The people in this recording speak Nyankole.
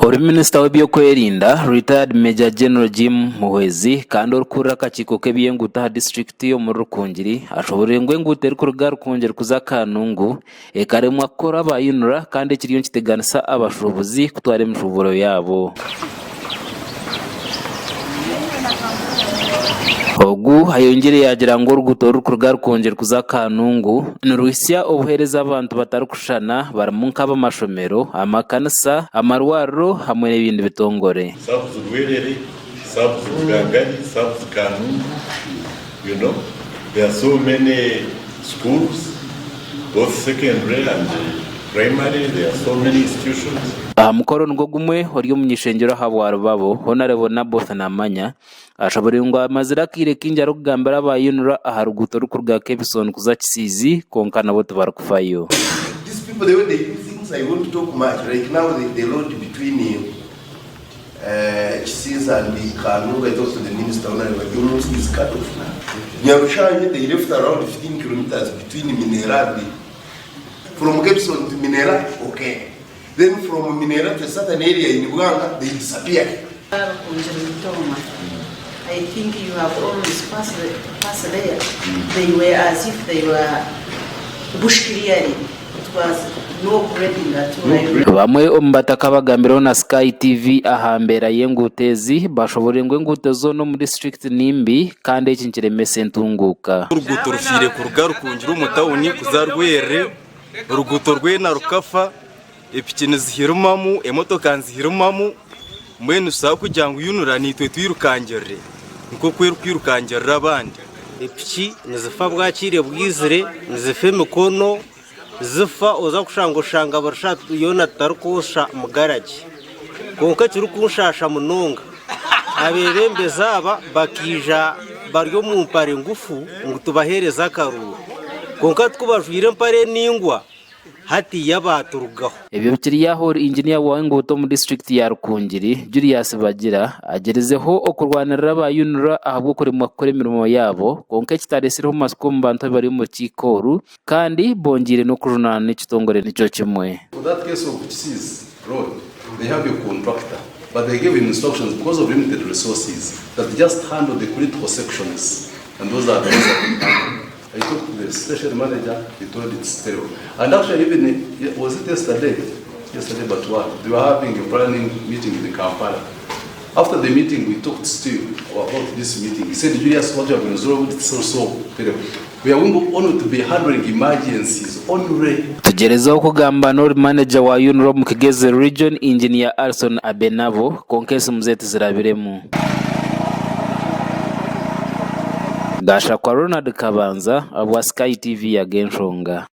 Ori minisita w'eby'okwerinda, Retired Major General Jim Muhwezi kandi orikukurira akakiiko k'eby'enguuto aha disiturikiti omuri Rukungiri ashoboreire ngu enguuto erikuruga Rukungiri kuza Kanungu ekaremwa kukora aba UNRA kandi ekiriyo nikiteganisa abashuubuzi kutwara emishuuburo yaabo. Ogu ayongyire yaagira ngu oruguuto orurikuruga Rukungiri kuza Kanungu niruhitsya obuheereza abantu batarikushushana barimu nk'ab'amashomero, amakanisa, amarwariro hamwe n'ebindi bitongore. Serves Rwerere, serves Bugangari, serves Kanungu, you know, there are so many schools both secondary and primary, there are so many institutions. Aha mukoro nigwo gumwe, ori omuny'ishengyero aha bwa Rubabo, Honarebo Naboth Namanya, ashoboreire ngu amazire akaire kaingi arikugambira aba UNRA aha ruguuto orurikuruga Kebisoni kuza Kisiizi kwonka nabo tibarikufayo. These people the way they do things I won't talk much like now the, the road between Kisiizi and Kanungu I talked to the minister Honorable Baryomunsi is cut off now. Nyarushanje they left around 15 kilometers between Minera and from Kebisoni to Minera okay then from Minera to a certain area in Bwanga they disappeared. Rukungiri I think you have always passed, passed there. They were as if they were bush clearing. It was no grading at all. Bamwe omu bataka abagambireho na Sky TV aha mbeera y'enguuto ezi bashoboreire ngu enguuto zoona omu disiturikiti ni mbi kandi eki nikiremesa entunguuka. Oruguuto rufiire kuruga Rukungiri omu tawuni kuza Rwerere, oruguuto rwena rukafa, epiki nizihirumamu, emotoka nizihirumamu, mbwenu nitushaba kugira ngu UNRA naitwe etwirukangirire nk'oku erikwirukangirira abandi. Epiki nizifa bwakiire bwizire, nizifa emikono, zifa oza kushanga oshanga buri shaaha yoona tutarikwosha mu garagi. Kwonka ekirikunshaasha munonga, abeebembezi aba bakaija bari omu mpare ngufu ngu tubaheereze akaruuru. Kwonka ku bajwaire empare eningwa, hatiiya baaturugaho. Ebyo bikiri aho Inginiya w'enguuto omu disiturikiti ya Rukungiri, Julius Bagira agyerizeho okurwanirira aba UNRA ahabw'okuremwa kukora emirimo yaabo kwonka ekitaretsireho matsiko omu bantu abari omu rukiiko oru kandi bongyeire n'okujunaana n'ekitongore nikyo kimwe. For that case of Kisiizi road, they have a contractor but they gave him instructions because of limited resources that just handle the critical sections and those are the ones that they handle. I talked to the station manager, he told it's terrible. And actually even, was it yesterday? Yesterday but one, they were having a planning meeting in Kampala. After the meeting, we talked still about this meeting. He said, Julius, what you have resolved, it's so, so terrible. We are going only to be handling emergencies only. Tugyerezeho kugamba n'ori manager wa UNRA omu Kigezi Region, Engineer Alson Abenabo, kwonka esimu ze tizirabiremu. Gashakwa Ronald Kabanza, ahabwa Sky TV Ag'enshonga.